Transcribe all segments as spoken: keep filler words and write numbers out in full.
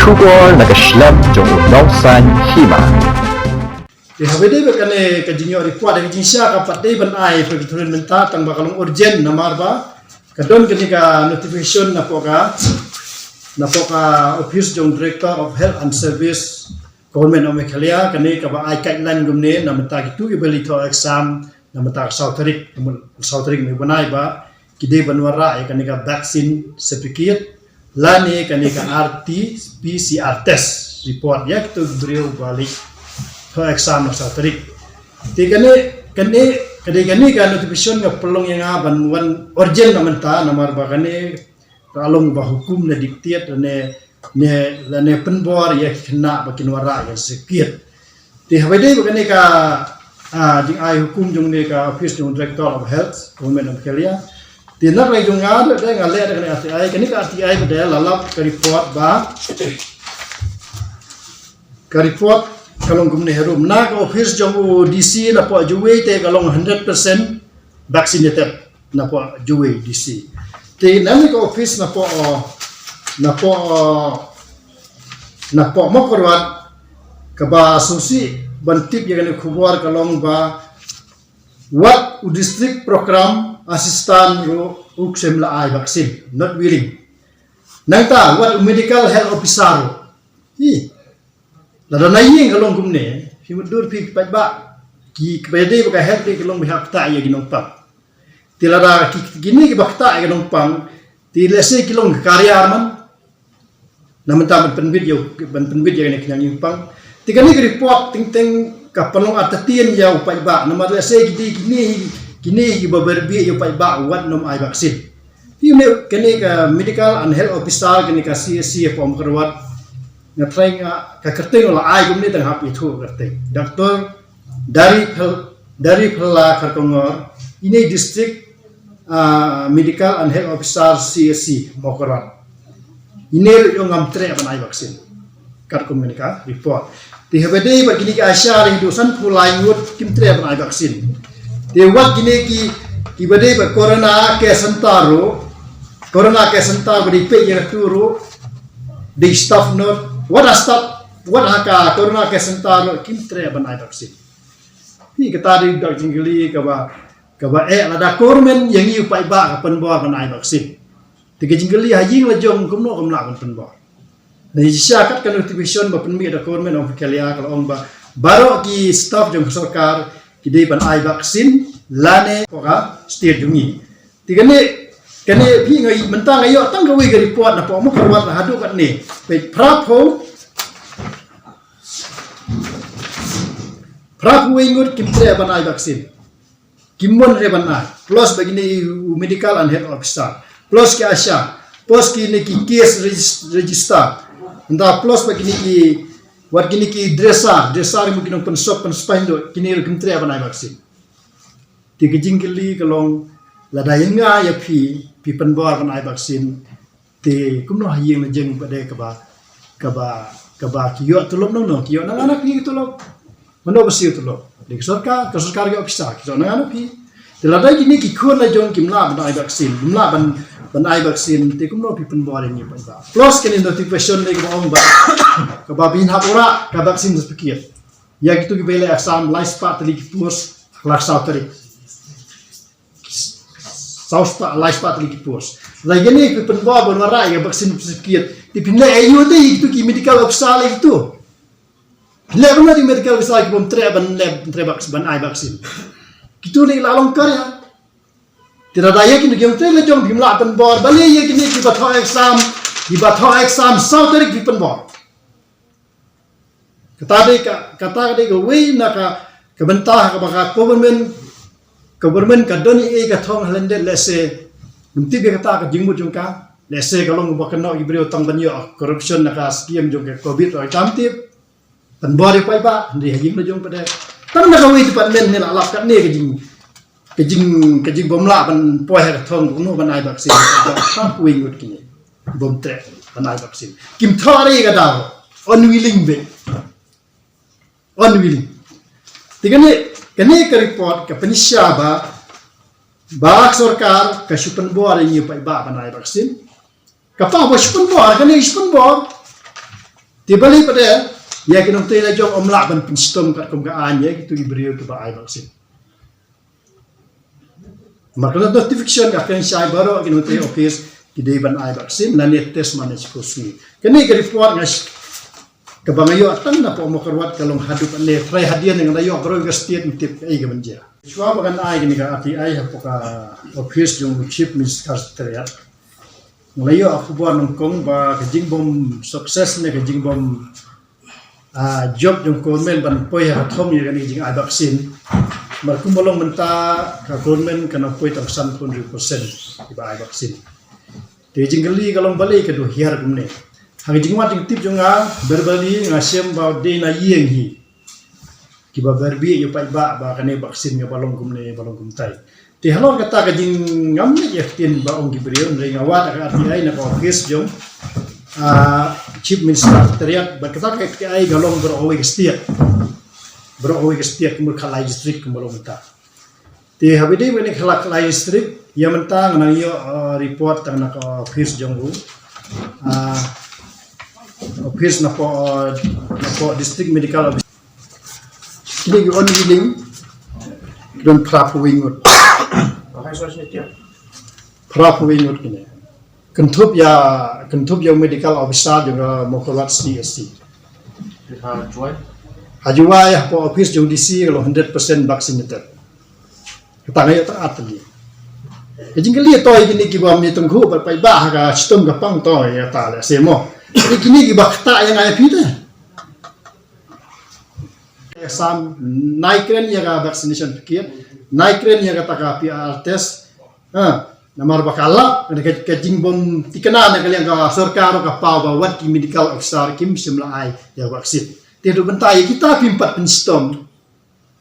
Khubor na ka shlem jong u nongsaiñ hima. Te haba dei ba kane ka jingïoh report da ka jingshisha ka pat dei ban ai ha ka thurun mynta tang ba ka long urgent namar ba ka don kane ka notification napoh ka, napoh ka office jong Director of Health and Service Government of Meghalaya, kane kaba ai guideline kumne na mynta kitu kiba la thoh exam na mynta ka saw tarik, na mynta ka saw tarik mynta u bnai ba ki dei ban wanrah ïa kane ka vaccine certificate lane kane ka R T P C R test report ïa kitu ki briew ba la thoh exam na saw tarik. Te kane, kane, kane, kane ka notification ka pynlong ïa nga ban wan urgent na mynta namar ba kane ka long ba hukum ne dictate ne, ne, ne pynbor ïa ki khynnah ba kin wanrah ïa certificate. Te haba dei ba kane ka, ah, jingai hukum jong ne ka office jong Director of Health, Government of Meghalaya. Te na ka liang jong nga da, da nga leh da kane R T I, kane ka R T I ba dei la lap ka report ba, ka report ka long kumne harum. Na ka office jong u D C napoh Jowai te ka long hundred percent vaccinated napoh Jowai D C. Te na ne ka office napoh, napoh, napoh Mawkyrwat kaba sngewsih ban tip ïa kane ka khubor ka long ba wat u district program assistant ruh u khlem la ai vaccine, not willing. Nangta wat u medical health officer ruh. Hi. Lada na ïing ka long kumne, phi mutdur phi paidbah, ki, kiba dei ba ka health te ka long ba hap ktah ïa ki nongpang. Te lada ki, kine kiba ktah ïa ki nongpang, te lehse ki long ka carrier man. Na mynta ban pynbit ïa, ban pynbit ïa kane ka ïing pang. Te kane ka report teng teng ka pynlong artatien ïa u paidbah. Namar lehse ki dei kine, kine kiba byrbieh ïa u paidbah wat nym ai vaccine. Te kane, kane ka medical and health officer kane ka C H C hapoh Mawkyrwat. Nga tharai nga ka kyrteng la ai kumne tang hap ïathuh kyrteng. Doctor Dari Phel-, Dari Phella Kharkongor, ine district, ah, medical and health officer C H C Mawkyrwat. Ine ruh ngam treh ban ai vaccine. Katkum kane ka report. Te haba dei ba kine ki ASHA ruh haduh sanphew lai ngut kim treh ban ai vaccine. Te wat kine ki, kiba dei ba corona care center ruh, corona care center ba dei peit ïa katu ruh, dei staff nurse, wat ha staff, wat ha ka corona care center ruh kim treh ban ai vaccine. Hi kata dei ka jingkylli kaba, kaba eh lada government ïa ngi u paidbah ka pynbor ban ai vaccine. Te ka jingkylli ha ïing la jong kumno kam lah ban pynbor. Ngi shisha kat ka notification ba pynmih da Government of Meghalaya ka la ong ba baroh ki staff jong ka sorkar ki dei ban ai vaccine lane hapoh ka state jong ngi. Te kane, kane phi nga mynta nga ïoh tang kawei ka report napoh Mawkyrwat haduh katne. Peit phraphew, phraphew wei ngut kim treh ban ai vaccine. Kim mon re ban ai. Plus ba kine u medical and health officer. Plus ki ASHA. Plus kine ki case regis-, register. Nda plus ba kine ki, wat kine ki dresser. Dresser ruh ki nongpynsop pynspah ndu. Kine ruh kim treh ban ai vaccine. Te ka jingkylli ka long lada ïa nga ïa phi, phi pynbor ban ai vaccine. Te kumno ha ïing la jong pat de kaba, kaba, kaba ki ïoh tulop nongno, ki ïoh na nga na phi ki tulop. Mano ba siew tulop. Dei ka sorkar, ka sorkar ki officer, ki ïoh na nga na phi. Te lada kine ki khun la jong kim lah ban ai vaccine, kim lah ban, ban ai vaccine, te kumno phi pynbor ïa ngi pat ba. Plus kane notification ne kaba ong ba, kaba phin hap wanrah ka vaccine certificate. Ïa kitu kiba leh exam lai spah tylli ki post, ha ka saw tarik. Saw spah, lai spah tylli ki post. Lada kine ki pynbor ban wanrah ïa vaccine certificate. Te phin leh aïu te ïa kitu ki medical officer leh kitu. Phin leh kumno ïa ki medical officer ki bym treh ban leh, treh vac-, ban ai vaccine. Kitu leh la long kar ïa. Te lada ïa kine ki ym treh la jong phim lah pynbor. Balei ïa kine kiba thoh exam, kiba thoh exam saw tarik phi pynbor. Kata dei ka, kata dei kawei na ka, ka bynta kaba ka government, government ka don ei ei ka thong ha lyndet lehse. Ngam tip ïa kata ka jingmut jong ka. Lehse ka long ba kynnoh ki briew tang ban ïoh corruption na ka scheme jong ka covid ruh kam tip. Pynbor ïa u paidbah, hynrei ha ïing la jong pat de. Tang na kawei department ne la lap katne ka jing, ka jing, ka jingbymlah ban poi ha ka thong kumno ban ai vaccine. Tang kawei ngut kine. Bym treh ban ai vaccine. Kim thoh re ka daw. Unwilling beit. Unwilling. Te kane, kane ka report ka pynshai ba, ba ka sorkar ka shu pynbor ïa ngi u paidbah ban ai vaccine. Ka paw ba shu pynbor, kane shu pynbor. Te balei pat ïa ki nongtrei la jong ym lah ban pynshitom katkum ka aiñ ïa kitu ki briew kiba ai vaccine. Namar ka notification ka kren shai baroh ki nongtrei office ki dei ban ai vaccine lane test man la shiphew sngi. Kane ka report nga sh- kaba nga ïoh tang na pdeng Mawkyrwat ka long haduh kane, trai hadien nga la ïoh baroh ka state ym tip kaei ka ban jia. Shuwa ba ngan ai kane ka R T I hapoh ka office jong u Chief Minister Secretariat, nga la ïoh ka khubor nyngkong ba ka jingbym success ne ka jingbym ah, jop jong government ban poi ha ka thong ïa kane ka jingai vaccine. Namar kumba long mynta ka government ka nang poi tang sanphew hynriew percent kiba ai vaccine. Te jingkylli ka long balei ka dang hiar kumne. Ha ka jingwad jingtip jong nga, verbally nga shem ba dei na ïing hi kiba pyrshah ïa u paidbah ba kane vaccine kaba long kumne ba long kumtai. Te halor kata ka jingngam ne ïa ktien ba ong ki briew, hynrei nga wad ka R T I na ka office jong, ah, Chief Minister Secretariat, ba kata ka R T I ka long baroh kawei ka state. Baroh kawei ka state kumba khatlai district kumba long mynta. Te haba dei ba ne khatlai district, ïa mynta nga nang ïoh, ah, report tang na ka office jong u. Ah, office na pdeng, na pdeng District Medical Office. Kine ki on healing ki don phra phew ngut. Phra phew ngut kine. Kynthup ïa, kynthup ïa u medical officer jong ka Mawkyrwat C H C. Ha Jowai? Ha Jowai, hapoh office jong D C ka long hundred percent vaccinated. Kata nga ïoh tang at lei. Ka jingkylli to ïa kine kiba mih tang khu ba paidbah ha ka shitom ka pang to ïa ta lei se mo. Ïa kine kiba ktah ïa nga ïa phi te. Exam, nai kren ïa ka vaccination certificate, nai kren ïa kata ka P R test. Ha, namar ba ka lah, ka, ka jingbym thikna na ka liang ka sorkar ka paw ba wat ki medical officer kim shym la ai ïa vaccine. Te haduh mynta ïa kita phim pat pynshitom.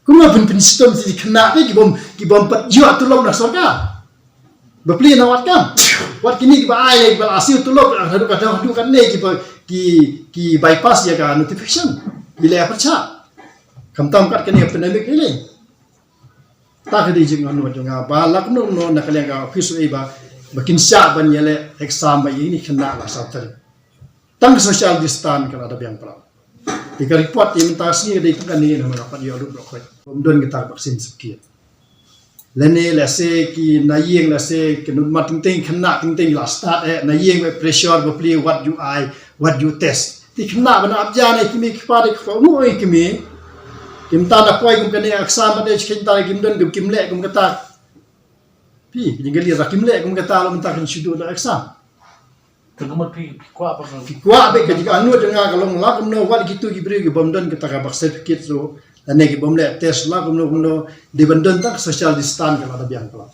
Kumno phin pynshitom ïa ki khynnah te kibym, kibym pat ïoh tulop na sorkar. Bapli na wat kam. Wat kine kiba ai, kiba la siew tulop, haduh, haduh, haduh katne kiba, ki, ki bypass ïa ka notification. Ki leh pyrshah. Khamtam kat kane pandemic ne lei. Ta ka dei jingangnud jong nga ba la kumno kumno na ka liang ka office u ei ba, ba kin shah ban ïaleh exam ba ïa kine ki khynnah la saw tarik. Tang social distance ka la da biang palat. Te ka report ïa mynta ka sngi ka dei tang kane, namar nga pat ïoh lut baroh khoit. Bym don kita ki vaccine certificate. Lane lehse ki na ïing, lehse ki nud mat teng teng, khynnah teng teng la stad eh, na ïing ba pressure bapli wat ju ai, wat ju test. Te khynnah ba na ap ja ne ki mei ki pa de ki khot ngu oi ki mei. Ki mynta da poi kum kane exam ba de ki mynta kim don kim leh kum kata. Phi, ki jingkylli ra kim leh kum kata, la mynta kin shu duh da exam. Te ka mut phi, phi kwah ba ka, phi kwah ba ka jingangnud jong nga ka long la kumno wat kitu ki briew kibym don kata ka birth certificate ruh, lane kibym leh test la kumno kumno, dei ban don tang social distance ka la da biang palat.